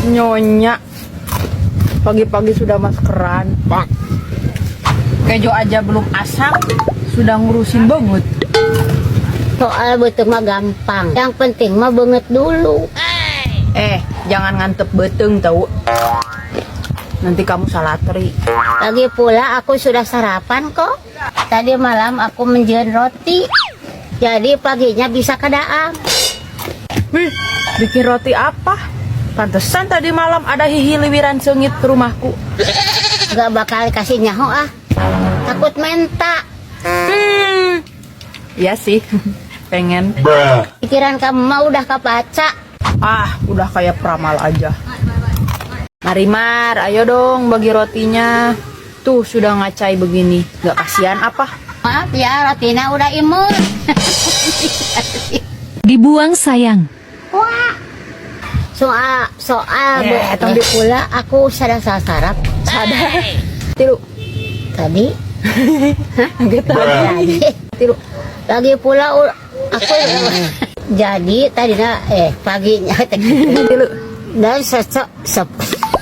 Nyonya. Pagi-pagi sudah maskeran. Kejo aja belum asak, sudah ngurusin banget. Soal beuteung mah gampang. Yang penting mah beungeut dulu. Eh, jangan ngantep beuteung tau. Nanti kamu salah teri. Lagi pula aku sudah sarapan kok. Tadi malam aku menjian roti. Jadi paginya bisa kedaang. Wih, bikin roti apa? Pantesan tadi malam ada hihiliwiran seungit ke rumahku. Gak bakal kasih nyaho ah. Takut menta. Iya sih, pengen. Pikiran kamu mah udah kebaca. Ah, udah kayak peramal aja. Marimar, ayo dong bagi rotinya. Tuh, sudah ngacai begini. Gak kasihan apa? Maaf ya, rotinya udah imut. Dibuang sayang. Wah. Soal soal Eh, lagi pula aku sudah sarap. Sadar. Tilu. Tadi. Gak tadi. Tilu. Lagi pula aku jadi tadinya paginya Tilu. Dan sesek sep.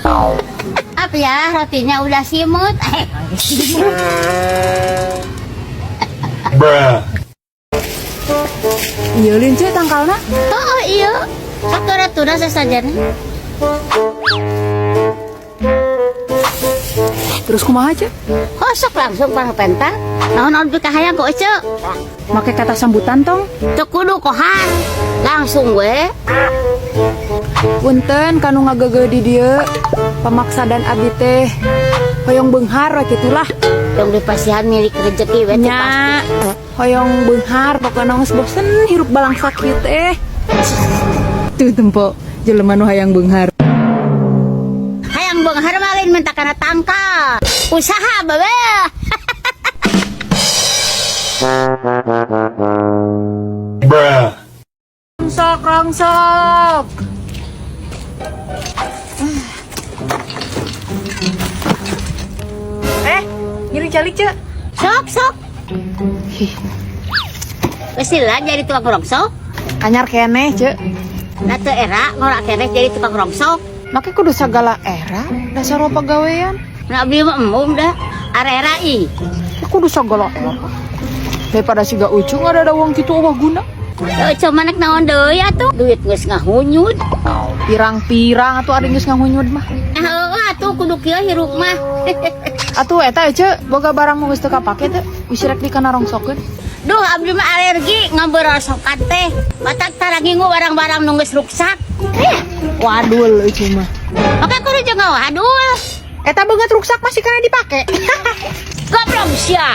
Maaf ya, rotinya udah simut. Iya, lince tangkalna. Oh iya, aku ratuna sesajen. Terus kumaha aja? Kosok langsung pangpenta. Naon naon kahayang kok ece. Make kata sambutan tong. Teu kudu kohar. Langsung we. Punten kanu ngagegeuh di dieu. Pamaksadan abdi teh hoyong beunghar we kitulah. Tong dipasihan milik rezeki we teu Nya pasti. Hoyong beunghar pokona geus bosen hirup balangsak kieu teh. Tuh tempo jelema nu hayang beunghar. Hayang beunghar mah lain minta kana tangkal. Usaha babe. Rongsok, rongsok. Eh, ngiring calik, Cek. Sok sok. Geus lah jadi tukang rongsok. Anyar keneh, Cek. Nah teu era ngorak keneh jadi tukang rongsok. Make kudu sagala era dasar pagawean. Nah abdi mah embung dah. Arera ih. Kudu sagala era. Daripada siga ucu ada wong kitu eueuh guna. Coba nek naon deui atuh. Duit geus ngahunyut. Pirang-pirang atuh ari geus ngahunyut mah. Nah heueuh atuh kudu kieu hirup mah. Atuh eta Cek, boga barang nu geus teu kapake teh, wis rek dikana rongsokeun. Duh abdi mah alergi ngambil rongsokan teh. Batak tara ngingu barang-barang nu geus ruksak. Wadul ucu mah. Maka kudu jeung wadul. Eta beungeut ruksak masih kana dipake. Goblok sia.